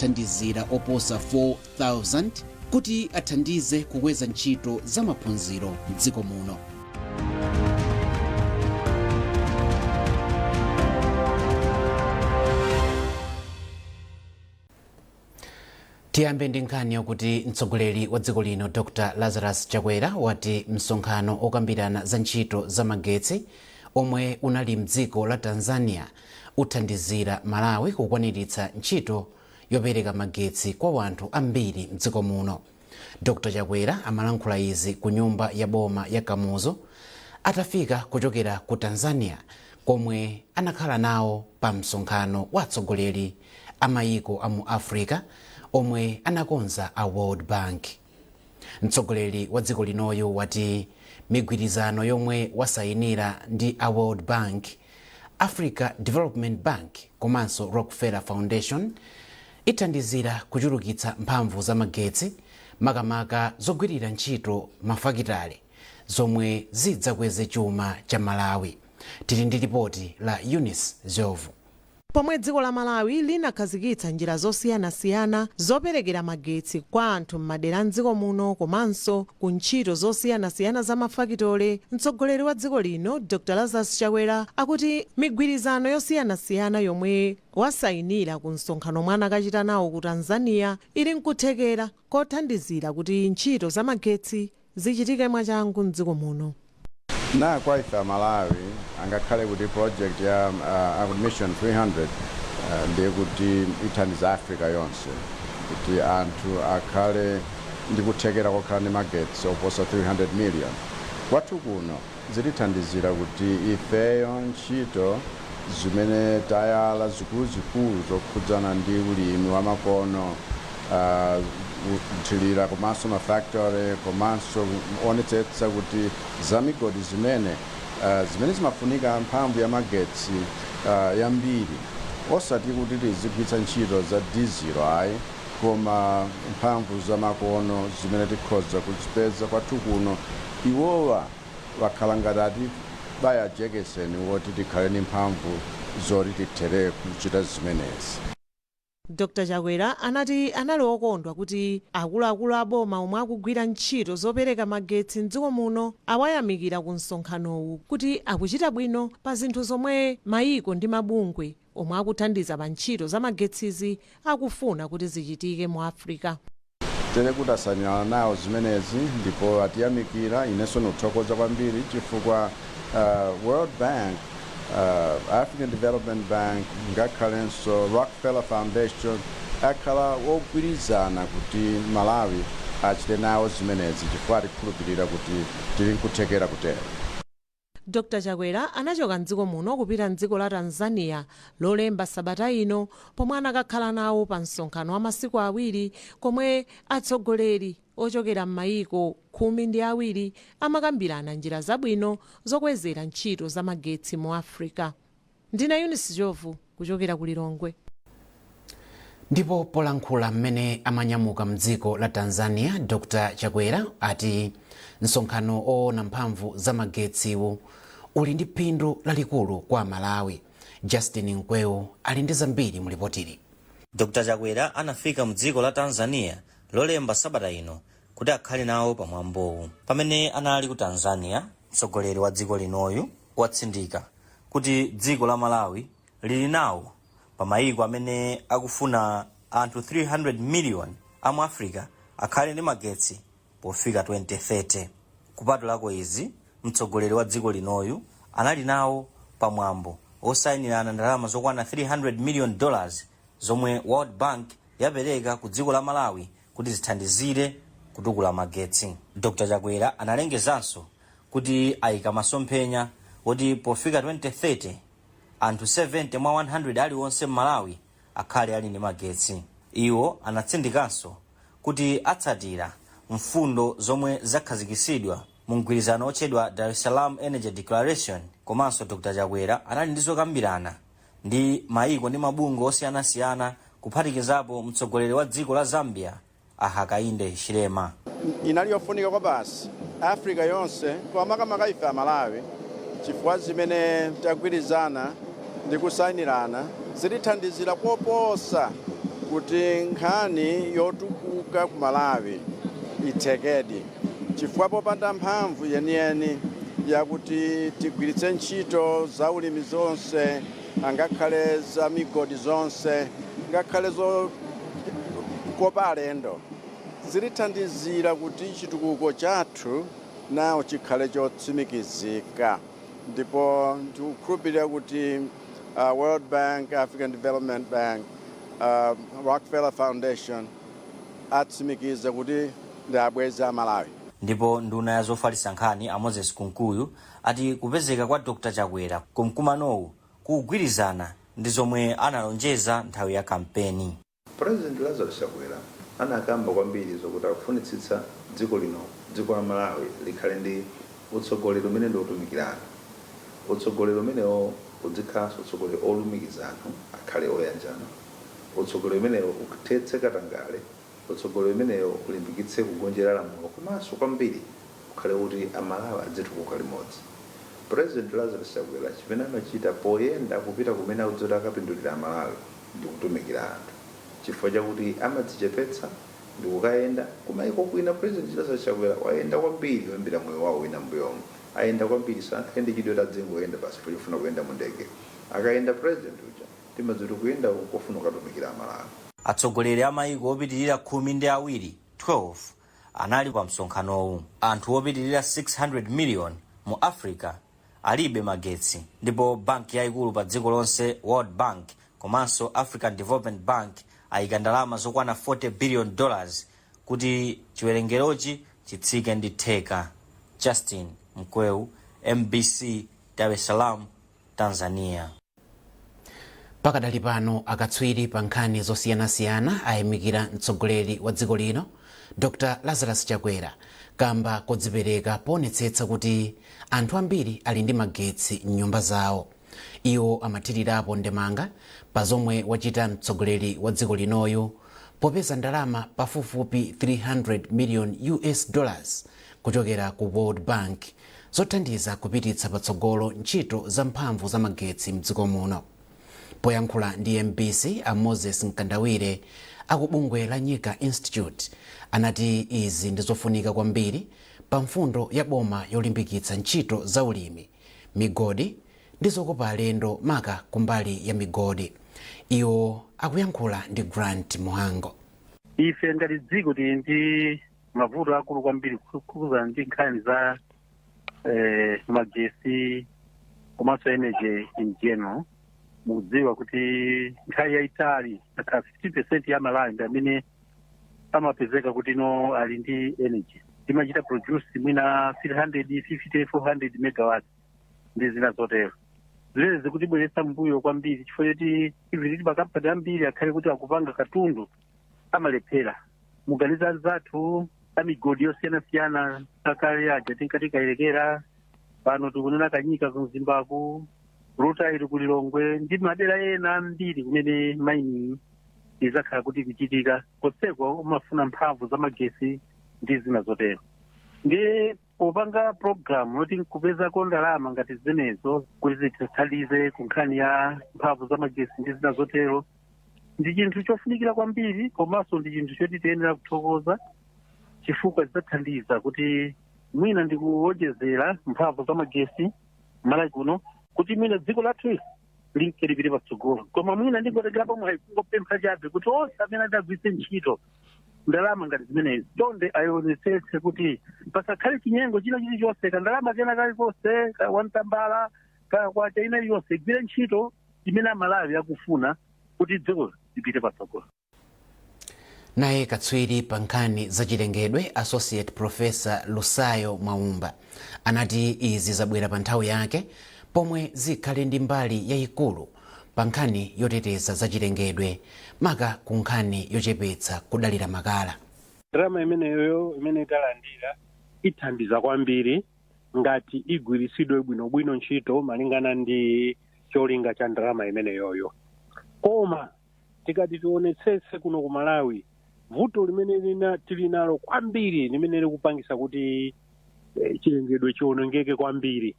Othandizira oposa 4000 kuti athandize kukweza ntchito za maphunziro mdziko muno. Tiyambe ndi nkhani yokuti mtsogoleri wa dziko lino Dr Lazarus Chakwera wati msonkhano okambirana za ntchito za magetsi omwe unali mdziko la Tanzania uthandizira Malawi kukwaniritsa ntchito yopereka magetsi kwa wanthu ambiri mdziko muno. Dr Chakwera amalankhula izi ku nyumba ya boma ya Kamuzu atafika kuchokera ku Tanzania komwe anakhala nawo pa msonkhano wa atsogoleri a mayiko a mu Africa omwe anakonza a World Bank. Mtsogoleri wa dziko linoyu wati migwirizano yomwe wasayinira ndi a World Bank, Africa Development Bank komanso Rockefeller Foundation ithandizira kuchulukitsa mphamvu za magetsi, makamaka zogwirira ntchito mafakitale, zomwe zidzakweze chuma cha Malawi. Tili ndi lipoti la Eunice Zyovu. Pomwe dziko la Malawi linakhazikitsa njira zosiyanasiyana zoperekera magetsi kwa anthu m'madera mdziko muno komanso ku ntchito zosiyanasiyana za mafakitole, mtsogoleri wa dziko lino Dr Lazarus Chakwera akuti migwirizano yosiyanasiyana yomwe wasayinira ku msonkhano omwe anakachita nawo ku Tanzania ili nkuthekera kothandizira kuti ntchito za magetsi zichitike mwachangu mdziko muno. Na kwa ife Amalawi, angakhale kuti project ya Mission 300 ndiye kuti ithandiza Africa yonse kuti anthu akhale ndi kuthekera kokhala ndi magetsi oposa 300 million, kwathu kuno zitithandizira kuti ifeyo ntchito zimene tayala zikuluzikulu zokhudzana ndi ulimi wa makono, kuthirira, komanso mafactory, komanso kuonetsetsa kuti za migodi zimene zimafunika mphamvu ya magetsi yambiri, osati kuti tizigwiritsa ntchito za dizilo ayi, koma mphamvu za makono zimene tikhoza kuzipeza kwathu kuno. Iwowa wakhala ngati atibaya jekeseni woti tikhale ndi mphamvu zoti tithere kuchita zimenezi. Dr Chakwera anati anali okondwa kuti akuluakulu a boma omwe akugwira ntchito zopereka magetsi mdziko muno awayamikira ku msonkhanowu kuti akuchita bwino pa zinthu zomwe mayiko ndi mabungwe omwe akuthandiza pa ntchito za magetsizi akufuna kuti zichitike mu Africa. Tere kuti asayinirana nawo zimenezi ndipo atiyamikira. Inenso ndikuthokoza kwambiri chifukwa World Bank, African Development Bank, ngakhalenso Rockefeller Foundation akhala wogwirizana kuti Malawi achite nawo zimenezi chifukwa atikhulupirira kuti tili nkuthekera kutero. Dr Chakwera anachoka mdziko muno kupita mdziko la Tanzania Lolemba sabata ino, pomwe anakakhala nawo pa msonkhano wa masiku 2 komwe atsogoleri ochokera m'mayiko 12 amakambirana njira zabwino zokwezera ntchito za magetsi mu Africa. Ndine Eunice Jovu kuchokera ku Lilongwe. Ndipo polankhula mmene amanyamuka mdziko la Tanzania, Dr Chakwera ati msonkhano oona mphamvu za magetsiwu uli ndi phindu lalikulu kwa Malawi. Justin Mkweu ali ndi zambiri mulipotili. Dr Chakwera anafika mdziko la Tanzania Lolemba sabata ino kuti akhale nawo pamwambowu. Pamene anali ku Tanzania, mtsogoleri wa dziko linoyu watsindika kuti dziko la Malawi lili nawo pa mayiko amene akufuna anthu 300 million amu Africa akhale ndi magetsi pofika 2030. Kupatulako izi, mtsogoleri wa dziko linoyu anali nawo pamwambo osayinirana ndalama zokwana $300 million zomwe World Bank yapereka ku dziko la Malawi kuti zithandizire kutukula magetsi. Dr Chakwera analengezanso kuti ayika masomphenya woti pofika 2030 anthu 70 mwa 100 aliwonse m'Malawi akhale ali ndi magetsi. Iwo anatsindikanso kuti atsatira mfundo zomwe zakhazikitsidwa mu mgwirizano otchedwa Dar es Salaam Energy Declaration. Komanso Dr Chakwera anali ndi zokambirana ndi mayiko ndi mabungwe osiyanasiyana, kuphatikizapo mtsogoleri wa dziko la Zambia a Hakainde Hichilema. Inali yofunika kwa basi Africa yonse, koma makamaka ife Amalawi, chifukwa zimene tagwirizana ndi kusayinirana zitithandizira koposa. Kuti nkhani yotukuka ku Malawi ithekedi, chifukwa popanda mphamvu yeniyeni yakuti tigwiritse ntchito za ulimi zonse, angakhale za migodi zonse, ngakhale zokopa alendo, zilithandizira kuti chitukuko chathu nawo chikhale chotsimikizika. Ndipo ndikukhulupirira kuti World Bank, African Development Bank, Rockefeller Foundation atsimikiza kuti ndi abwenzi a Malawi. Ndipo nduna ya zofalitsa nkhani a Moses Kunkuyu ati kupezeka kwa Dr Chakwera kumkumanowu kugwirizana ndi zomwe analonjeza nthawi ya kampeni. President Lazarus Chakwera anakamba kwambiri zokuti akufunitsitsa dziko lino, dziko la Malawi, likhale ndi utsogoleri umene ndi otumikira anthu, utsogoleri umenewo udzikhalanso utsogoleri olumikiza anthu, akhale oyanjana, utsogoleri umenewo uthetse katangale, utsogoleri umenewo ulimbikitse kugonjera lamulo, komanso kwambiri ukhale kuti Amalawi adzitukuka limodzi. President Lazarus Chakwera chimene amachita poyenda kupita kumene akudziwa kuti akapindulira Amalawi ndi kutumikira anthu, chifukwa chakuti amadzichepetsa ndi kukayenda kumayiko kwina. President Lazarus Chakwera wayenda kwambiri kuyambira moyo wawo wina mbuyomo, ayenda kwambiri. Sankhale ndi chidwi adzingoyenda basi pofuna kuyenda mu ndege. Akayenda president uja, timadziwa kuti kuyenda uku kofuna kukatumikira Amalawi. Atsogoleri a mayiko opitirira 12, 12, anali pa msonkhanowu. Anthu opitirira 600 million mu Africa alibe magetsi, ndipo banki yayikulu pa dziko lonse, World Bank, komanso African Development Bank ayika ndalama zokwana $40 billion kuti chiwerengerochi chitsike ndi theka. Justin Mkweu, MBC, Dar es Salaam, Tanzania. Pakadali pano, akatswiri pa nkhani zosiyanasiyana ayamikira mtsogoleri wa dziko lino Dr Lazarus Chakwera kamba kodzipereka poonetsetsa kuti anthu ambiri ali ndi magetsi m'nyumba zawo. Iwo amathirirapo ndemanga pa zomwe wachita mtsogoleri wa dziko linoyu popeza ndalama pafupifupi 300 million US dollars kuchokera ku World Bank zothandiza kupititsa patsogolo ntchito za mphamvu za magetsi mdziko muno. Poyankhula ndi MBC, a Moses Mkandawire akubungwe la Nyika Institute anati izi ndizofunika kwambiri pa mfundo ya boma yolimbikitsa ntchito za ulimi, migodi ndi zokopa alendo, maka kumbali ya migodi. Iwo akuyankhula ndi Grant Muhango. Ife ngati dziko tili ndi mavuto akulu kwambiri kukhuzana ndi nkhani za magesi komanso energy in general. Mukudziwa kuti nthawi yayitali akhala 50% ya Malawi ndi amene amapezeka kuti no ali ndi energy, timachita produce mwina 350, 400 megawatts ndi zina zotero, zimene zikutibweretsa mbuyo kwambiri, chifukwa choti even titi makampani ambiri akhale kuti akupanga katundu amalephera. Muganiza anzathu amigodi yosiyanasiyana akale aja tinkati Kayelekera, pano tikunena Kanyika kumzimbaku, Rutile kulilongwe ndi madera ena ambiri kumene mining izakhala kuti kuchitika, konseko umafuna mphamvu za magesi ndi zina zotero. Ndiye popanga program yoti nkupezako ndalama ngati zimenezo kuti zitithandize ku nkhani ya mphamvu za magesi ndi zina zotero, ndi chinthu chofunikira kwambiri, komanso ndi chinthu choti tiyenera kuthokoza, chifukwa zidzathandiza kuti mwina ndikuwonjezera mphamvu za magesi Malawi kuno, kuti mwina dziko lathu linke lipite patsogolo. Koma mwina ndingotengerapo mwayi kungopempha chabe kuti onse amene adagwiritse ntchito ndalama ngati zimenezi, chonde ayonetsetse kuti pasakhale chinyengo china chilichonse, kandalama kena kalikonse ka wamtambala ka kwacha ina iliyonse, igwire ntchito imene Amalawi akufuna kuti dziko lipite patsogolo. Naye katswiri pa nkhani zachilengedwe, Associate Professor Lusayo Mwaumba, anati izi zabwera pa nthawi yake pomwe zikhale ndi mbali yayikulu pa nkhani yoteteza zachilengedwe, maka ku nkhani yochepetsa kudalira makala. Ndalama imeneyo imene italandira ithandiza kwambiri ngati igwiritsidwe bwinobwino ntchito malingana ndi cholinga cha ndalama imeneyoyo. Koma tikati tionetsetse kuno ku Malawi, vuto limene tili nalo kwambiri limene likupangisa kuti chilengedwe chiwonongeke kwambiri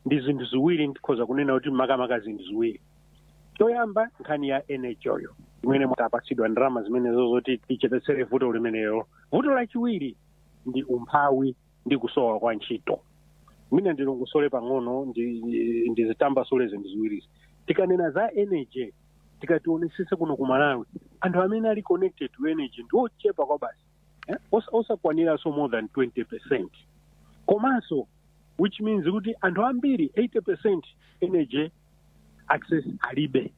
ndi zinthu ziwiri. Ndikhoza kunena kuti makamaka zinthu ziwiri. Choyamba, nkhani ya energy oyo imene tapatsidwa ndalama zimenezo zoti tichepetsere vuto limenelo. Vuto lachiwiri ndi umphawi ndi kusowa kwa ntchito. Mwina ndilongosole pang'ono, ndizitambasule zinthu ziwirizi. Tikanena za energy, tikationesese kuno ku Malawi, anthu amene ali connected to energy ndi ochepa kwa basi, eh? Osakwaniranso more than 20%. Komanso which means kuti anthu ambiri, 80%, energy access alibe.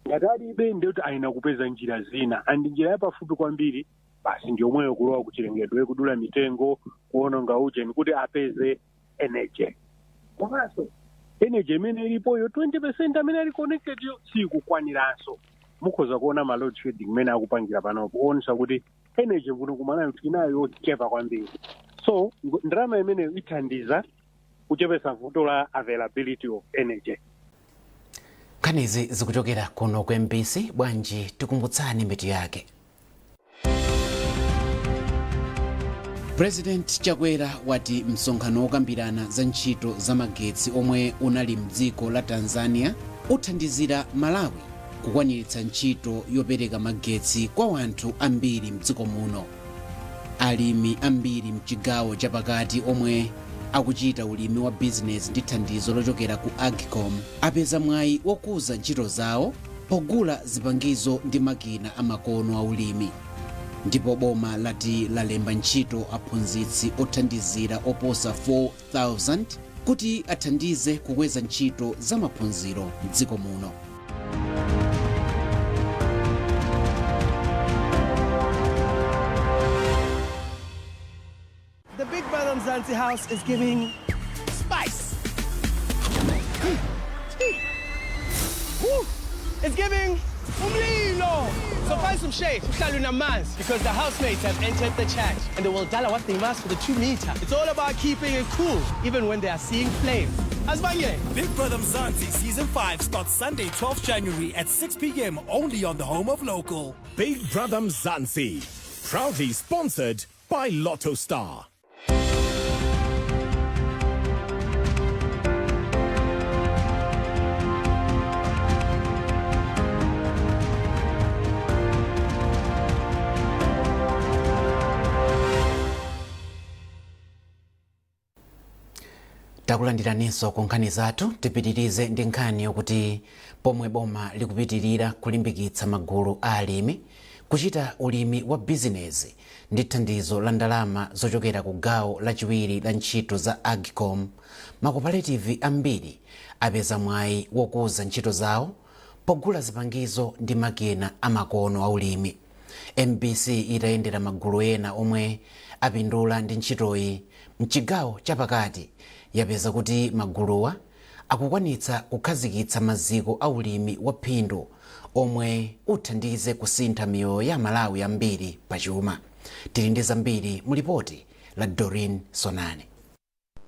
Ngati alibe, ndiyoti ayina kupeza njira zina, and njira yapafupi kwambiri basi ndi yomweyo, kulowa kuchilengedwe, kudula mitengo, kuononga ujeni kuti apeze energy. Komanso energy imene ilipoyo, 20% amene ali connected yo, sikukwaniranso. Mukhoza kuona ma load shedding imene akupangira panopo, kuonesa kuti energy kuno kumalawi tinayo yochepa kwambiri. So ndalama imeneyo ithandiza kuchepesa vuto la availability of energy. Nkhanizi zikuchokera kuno ku MBC. Bwanji tikumbutsani mitu yake. President Chakwera wati msonkhano wokambirana za ntchito za magetsi omwe unali mdziko la Tanzania uthandizira Malawi kukwaniritsa ntchito yopereka magetsi kwa wanthu ambiri mdziko muno. Alimi ambiri mchigawo chapakati omwe akuchita ulimi wa bizinesi ndi thandizo lochokera ku AGCOM apeza mwayi wokuza ntchito zawo pogula zipangizo ndi makina amakono a ulimi. Ndipo boma lati lalemba ntchito aphunzitsi othandizira oposa 4000 kuti athandize kukweza ntchito za maphunziro mdziko muno. The Big Brother Mzansi house is giving spice. Tea. Woo. It's giving umlilo. So find some shade, uhlale unamanzi, because the housemates have entered the chat and they will dollar what they must for the 2 meter. It's all about keeping it cool, even when they are seeing flames. Asbanye. Big Brother Mzansi Season 5 starts Sunday, 12th January at 6 p.m. only on the home of local. Big Brother Mzansi. Proudly sponsored by Lotto Star. Takulandiraninso ku nkhani zathu. Tipitirize ndi nkhani yokuti pomwe boma likupitirira kulimbikitsa magulu a alimi kuchita ulimi wa bizinezi ndi thandizo la ndalama zochokera ku gawo lachiwiri la ntchito za AGCOM, makoperative ambiri apeza mwayi wokuza ntchito zawo pogula zipangizo ndi makina amakono a ulimi. MBC itayendera magulu ena omwe apindula ndi ntchitoyi mchigawo chapakati, yapeza kuti maguluwa akukwanitsa kukhazikitsa maziko a ulimi wa phindu omwe uthandize kusintha miyoyo ya Malawi ambiri pachuma. Tili ndi zambiri mu lipoti la Doreen Sonane.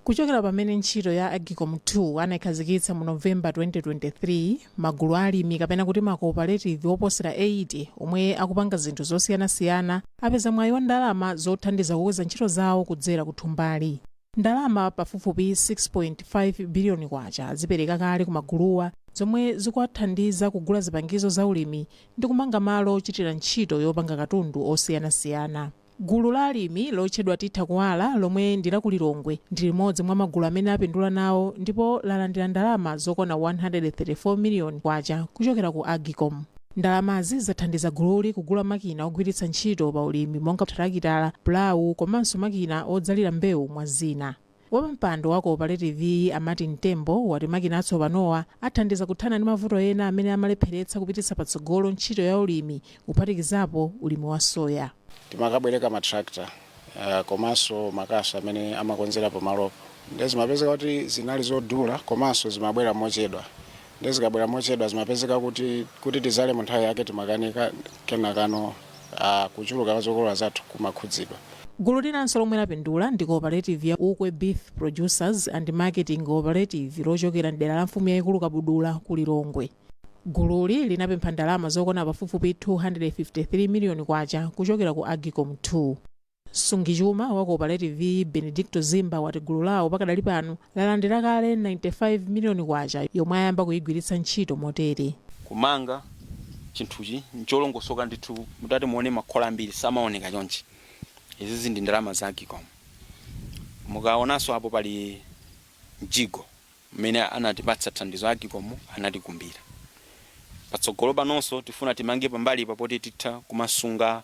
Kuchokera pamene ntchito ya AGCOM 2 anayikhazikitsa mu Novemba 2023, magulu alimi kapena kuti macooperative oposera 80 omwe akupanga zinthu zosiyanasiyana apeza mwayi wa ndalama zothandiza kukweza ntchito zawo kudzera kuthumbali. Ndalama pafupifupi 6.5 biliyoni kwacha zipereka kale ku maguluwa, zomwe zikuwathandiza kugula zipangizo za ulimi ndi kumanga malo ochitira ntchito yopanga katundu osiyanasiyana. Gulu la alimi lotchedwa Titha Kuwala, lomwe ndi la ku Lilongwe, ndi limodzi mwa magulu amene apindula nawo ndipo lalandira ndalama zokwana 134 miliyoni kwacha kuchokera ku AGCOM. Ndalamazi zathandiza gululi kugula makina ogwiritsa ntchito pa ulimi monga tarakitala, pulawu komanso makina odzalira mbewu, mwa zina. Wapampando wa cooperative, Amati Mtembo, wati makina atsopanowa athandiza kuthana ndi mavuto ena amene amalepheretsa kupititsa patsogolo ntchito ya ulimi, kuphatikizapo ulimi wa soya. Timakabwereka matractor komanso makasu amene amakonzera pamalopo, ndi zimapezeka kuti zinali zodula komanso zimabwera mochedwa. Ndi zikabwera mochedwa, zimapezeka kuti tizale mu nthawi yake timakanika, kenakano kuchuluka kwa zokolola zathu kumakhudzidwa. Gulu linanso lomwe lapindula ndi cooperative ya Ukwe Beef Producers and Marketing Cooperative, lochokera mdera la mfumu yayikulu Kabudula ku Lilongwe. Gululi linapempha ndalama zokwana pafupifupi 253 miliyoni kwacha kuchokera ku AGCOM 2. Sungichuma wa cooperative, Benedicto Zimba, wati gulu lawo pakadali pano lalandira kale 95 miliyoni kwacha yomwe ayamba kuyigwiritsa ntchito motere. Kumanga chinthuchi ncholongosoka ndithu. Mutati muone, makhola ambiri samaoneka chonchi. Izizi ndi ndalama za AGCOM. Mukaonanso apo pali mjigo mmene anatipatsa thandizo AGCOM, anatikumbira. Patsogolo panonso tifuna timange pambali papoti titha kumasunga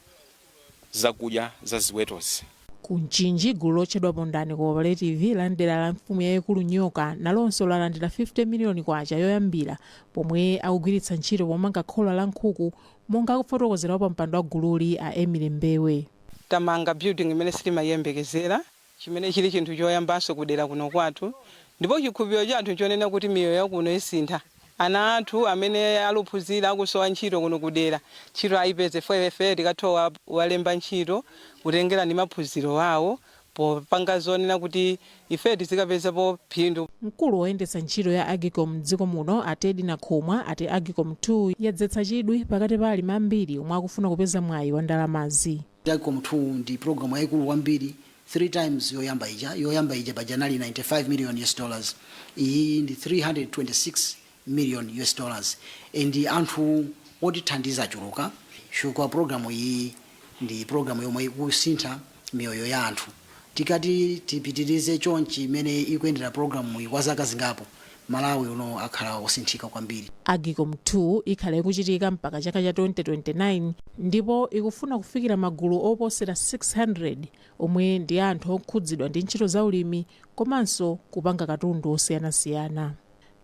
zakudya za ziwetozi. Ku Mchinji, gulu lotchedwa Pondani Cooperative la mdera la mfumu yayikulu Nyoka nalonso lalandira 50 miliyoni kwacha yoyambira, pomwe akugwiritsa ntchito pomanga khola la nkhuku, monga akufotokozerawo pa mpando wa gululi a Emily Mbewe. Tamanga building imene sitimayiyembekezera, chimene chili chinthu choyambanso kudera kuno kwathu, ndipo chikhulupiriro chathu nchonena kuti miyoyo yakuno isintha. Ana athu amene aluphunzira akusowa ntchito kuno kudera, ntchito ayipeze fefe tikatha walemba ntchito kutengera ndi maphunziro awo, popanga zonena kuti ife tizikapezapo phindu. Mkulu woyendetsa ntchito ya AGCOM mdziko muno, a Teddy Nakhumwa, ati AGCOM 2 yadzetsa chidwi pakati pa alimi ambiri omwe akufuna kupeza mwayi wa ndalamazi. AGCOM 2 ndi programu yayikulu kwambiri, 3 times yoyamba ija. Yoyamba ija paja inali 95 million US dollars, iyi ndi 326 million US dollars, and anthu otithandiza achuluka chifukwa programu iyi ndi programu yomwe ikusintha miyoyo ya anthu. Tikati tipitirize chonchi imene ikuyendera programu iyi kwa zaka zingapo, Malawi uno akhala osinthika kwambiri. AGCOM 2 ikhala ikuchitika mpaka chaka cha 2029 ndipo ikufuna kufikira magulu oposera 600 omwe ndi anthu okhudzidwa ndi ntchito za ulimi komanso kupanga katundu osiyanasiyana.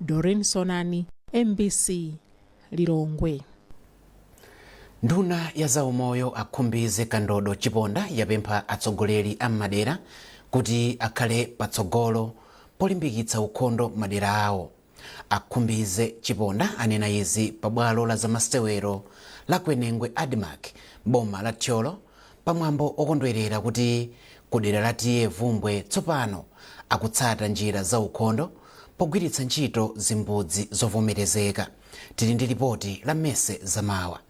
Doreen Sonani, MBC, Lilongwe. Nduna ya zaumoyo a Khumbize Kandodo Chiponda yapempha atsogoleri a madera kuti akhale patsogolo polimbikitsa ukhondo madera awo. A Khumbize Chiponda anena izi pabwalo la zamasewero la Kwenengwe ADMARC, boma la Thyolo, pamwambo okondwerera kuti kudera la T/A Vumbwe tsopano akutsata njira za ukhondo pogwiritsa ntchito zimbudzi zovomerezeka. Tili ndi ripoti la Mese Zamawa.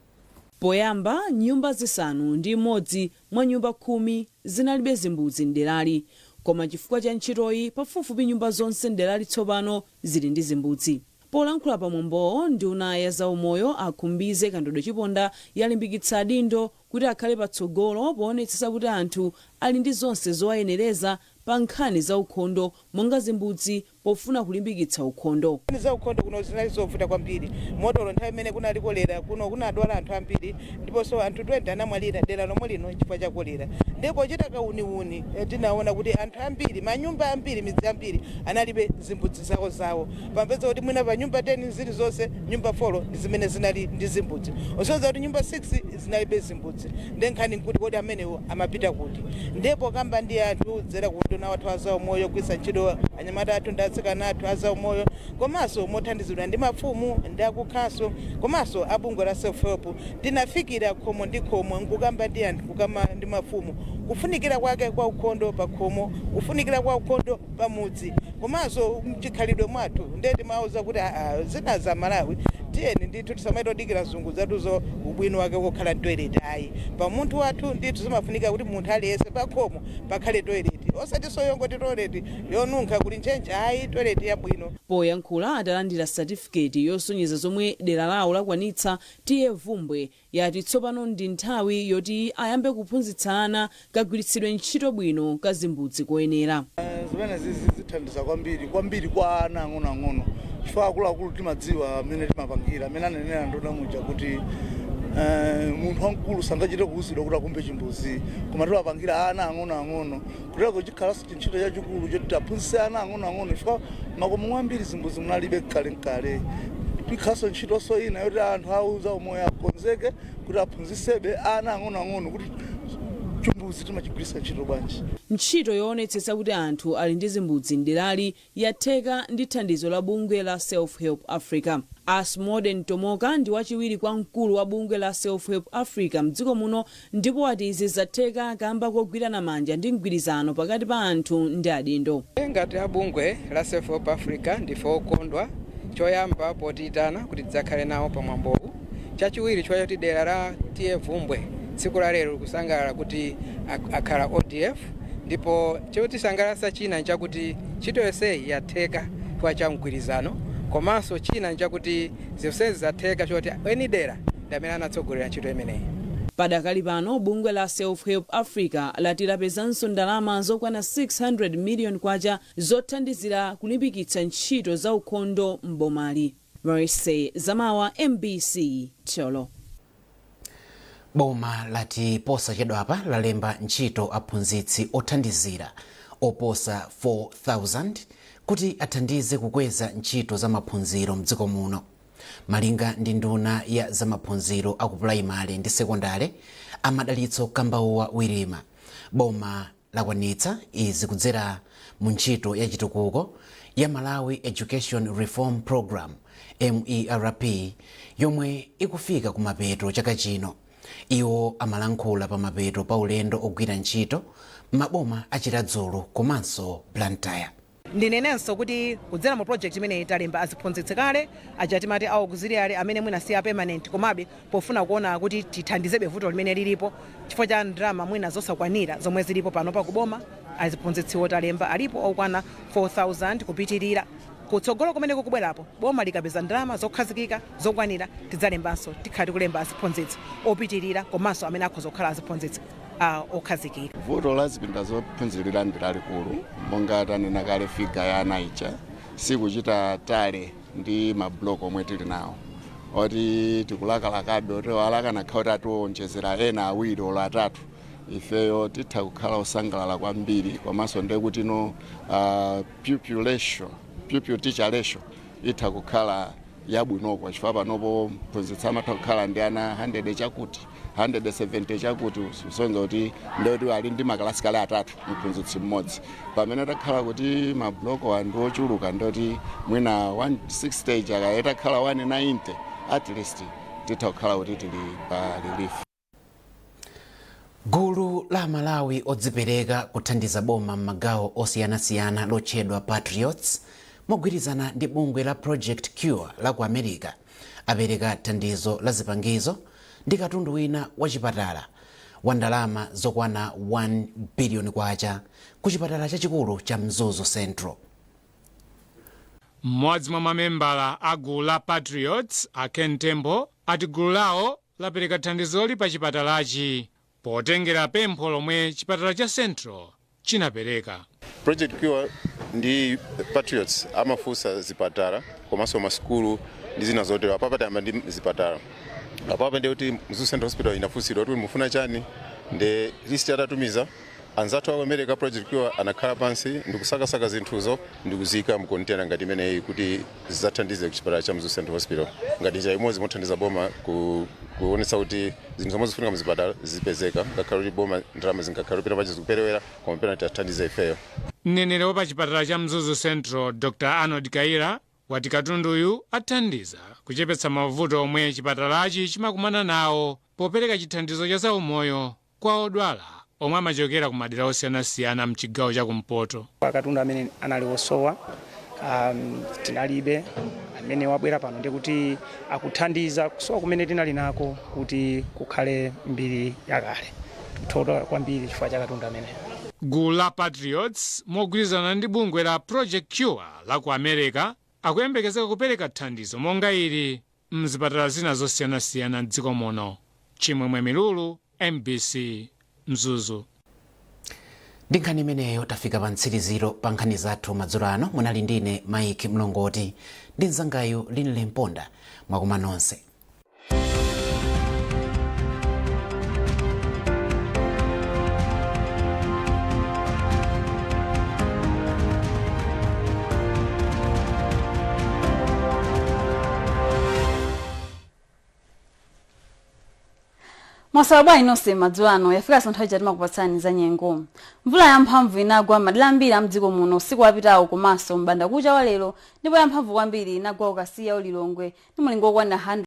Poyamba, nyumba 6 mwa nyumba 10 zinalibe zimbudzi mderali, koma chifukwa cha ntchitoyi pafupifupi nyumba zonse mderali tsopano zili ndi zimbudzi. Polankhula pamwambowo, nduna ya zaumoyo a Khumbize Kandodo Chiponda yalimbikitsa adindo kuti akhale patsogolo poonetsetsa kuti anthu ali ndi zonse zowayenereza pa nkhani za ukhondo monga zimbudzi, pofuna kulimbikitsa ukhondo. Za ukhondo kuno zinali zovuta kwambiri motolo nthawi imene kunali kolera kuno kunadwala anthu ambiri, ndiponso anthu 20 anamwalira dera lomwe lino chifukwa cha kolera. Ndipo pochita kauniuni tinaona kuti anthu ambiri, manyumba ambiri, midzi ambiri analibe zimbudzi zawo zawo. Pamapeza kuti mwina pa nyumba 10 zilizonse, nyumba 4 ndi zimene zinali ndi zimbudzi, osonyeza kuti nyumba 6 zinalibe zimbudzi. Ndi nkhani nkuti kodi amenewo amapita kuti? Ndipo kamba ndi anthu dzera ku nduna wathu azaumoyo, kugwiritsa ntchito anyamata athu ndi atsikana athu azaumoyo, komanso mothandizidwa ndi mafumu ndi akukhanso komanso abungwe la Self Help, tinafikira khomo ndi khomo nkukamba ndi anthu, kukamba ndi mafumu kufunikira kwake kwa ukhondo pa khomo, kufunikira kwa ukhondo pamudzi komanso mchikhalidwe mwathu. Ndiye timawuza kuti aa, zina za Malawi, tiyeni ndithu tisamaitodikira zungu zathuzo ubwino wake wokhala toilet ayi. Pa munthu wathu ndithu zimafunika kuti munthu aliyense pa khomo pakhale toilet, osati soyongoti toilet yonunkha kuli ntchentche ayi, toilet yabwino. Poyankhula atalandira satifiketi yosonyeza zomwe dera lawo lakwanitsa, T/A Vumbwe yati tsopano ndi nthawi yoti ayambe kuphunzitsa ana kagwiritsidwe ntchito bwino ka zimbudzi koyenera. Zimene zizi zithandiza kwambiri kwambiri kwa ana ang'onoang'ono, chifukwa akuluakulu timadziwa amene timapangira. Amene anenera nduna muja kuti munthu wamkulu sangachite kuwuzidwa kuti akumbe chimbuzi, koma timapangira ana ang'onoang'ono. Kutero chikhalanso chintchito chachikulu choti aphunzitse ana ang'onoang'ono, chifukwa makomo mwambiri zimbuzi munalibe kale. Ikhalanso ntchitonso ina yoti anthu auza umoyo akonzeke kuti aphunzitsebe ana ang'onoang'ono kuti chimbuzi timachigwiritsa ntchito bwanji. Ntchito yoonetsetsa kuti anthu ali ndi zimbudzi mderali yatheka ndi thandizo la bungwe la Self Help Africa. Asmoden Tomoka ndi wachiwiri kwa mkulu wa bungwe la Self Help Africa mdziko muno, ndipo ati izi zatheka kamba kogwirana manja ndi mgwirizano pakati pa anthu ndi adindo. Ngati abungwe la Self Help Africa, ndife okondwa choyamba potiyitana kuti tidzakhale nawo pamwambowu. Chachiwiri, chifukwa choti dera la T/A Vumbwe tsiku la lero likusangalala kuti akhala ODF. Ndipo chotisangalatsa china nchakuti ntchito yonseyi yatheka chifukwa cha mgwirizano Komanso china nchakuti zonsezi zatheka choti eni dera ndi amene anatsogolera ntchito imeneyi. Padakali pano bungwe la Self Help Africa lati lapezanso ndalama zokwana 600 million kwacha zothandizira kulimbikitsa ntchito za ukhondo m'bomali. Marise Zamawa, MBC, Thyolo. Boma lati posachedwapa lalemba ntchito aphunzitsi othandizira oposa 4000 kuti athandize kukweza ntchito za maphunziro mdziko muno. Malinga ndi nduna ya zamaphunziro akupulaimale ndi sekondale, a Madalitso Kambauwa Wirima, boma lakwanitsa izi kudzera mu ntchito ya chitukuko ya Malawi Education Reform Program, MERP, yomwe ikufika kumapeto chaka chino. Iwo amalankhula pamapeto pa ulendo ogwira ntchito m'maboma a Chiradzulu komanso Blantyre. Ndinenenso kuti kudzera mu project imeneyi talemba aziphunzitsi kale aja timati a auxiliary, amene mwina si a permanent, komabe pofuna kuona kuti tithandizebe vuto limene lilipo chifukwa cha ndalama mwina zosakwanira zomwe zilipo pano pakuboma, aziphunzitsiwo talemba alipo okwana 4000 kupitirira. Kutsogolo kumene kukubwerapo, boma likapeza ndalama zokhazikika zokwanira, tidzalembanso, tikhala tikulemba aziphunzitsi opitirira komanso amene akhoza kukhala aziphunzitsi okhazikika. Vuto la zipinda zophunzirira ndi lalikulu. Monga tanena kale, figure ya ana ija sikuchita tally ndi ma block omwe tili nawo, oti tikulakalakabe oti alakanakhala kuti atiwonjezera ena awiri olo atatu, ifeyo titha kukhala osangalala kwambiri. Komanso ndiye kuti no pupil ratio, pupil teacher ratio itha kukhala yabwinoko, chifukwa panopo mphunzitsi amatha kukhala ndi ana 100 chakuti, 170 chakuti, kusonyeza kuti ndekuti ali ndi makalasi kale atatu mphunzitsi mmodzi. Pamene takhala kuti ma block ndi ochuluka, ndoti mwina 160 chaka itakhala 190, at least titha kukhala kuti tili pa relief. Gulu la Malawi odzipereka kuthandiza boma m'magawo osiyanasiyana lotchedwa Patriots, mogwirizana ndi bungwe la Project Cure la ku America, apereka thandizo la zipangizo ndi katundu wina wa chipatala wa ndalama zokwana 1 biliyoni kwacha ku chipatala chachikulu cha Mzuzu Central. Mmodzi mwa mamembala a gulu la Patriots, a Ken Tembo, ati gulu lawo lapereka thandizoli pa chipatalachi potengera pempho lomwe chipatala cha Central chinapereka. Project Cure ndi Patriots amafunsa zipatala komanso masukulu ndi zina zotero. Apapa tayamba ndi zipatala. Apapa ndi kuti Mzuzu Central Hospital inafunsidwa kuti mufuna chani, ndi list atatumiza anzathu aku America, Project Cure, anakhala pansi ndikusakasaka zinthuzo ndikuziyika mu container ngati imeneyi kuti zidzathandize ku chipatala cha Mzuzu Central Hospital ngati njira imodzi mothandiza boma kuonetsa kuti zinthu zomwe zifunika muzipatala zipezeka, ngakhale kuti boma ndalama zingakhale pena pache zikuperewera, koma pena tithandize ifeyo. Mneneri wa pa chipatala cha Mzuzu Central, Dr Arnold Kaira, wati katunduyu athandiza kuchepetsa mavuto omwe chipatalachi chimakumana nawo popereka chithandizo cha zaumoyo kwa odwala omwe amachokera ku madera osiyanasiyana mchigawo chakumpoto. Katundu amene anali osowa, tinalibe, amene wabwera pano ndikuti akuthandiza kusowa kumene tinali nako kuti kukhale mbiri yakale. Tikuthokoza kwambiri chifukwa cha katundu ameneyo. Gulu la Patriots mogwirizana ndi bungwe la Project Cure la ku America akuyembekezeka kupereka thandizo monga ili mzipatala zina zosiyanasiyana mdziko muno. Chimwemwe Milulu, MBC, Mzuzu. Ndi nkhani imeneyo tafika pa mtsiriziro pa nkhani zathu madzulo ano. Munali ndine Mike Mlongoti ndi mzangayu Linle Mponda. Mwakoma nonse. Mwaswera bwanji nonse madzulo ano? Yafikanso nthawi ija timakupatsani za nyengo. Mvula yamphamvu inagwa madera ambiri a mdziko muno usiku wapitawo komanso m'bandakucha wa lero, ndipo yamphamvu kwambiri inagwa ku Kasiya, Lilongwe ndi mulingo wokwana 100.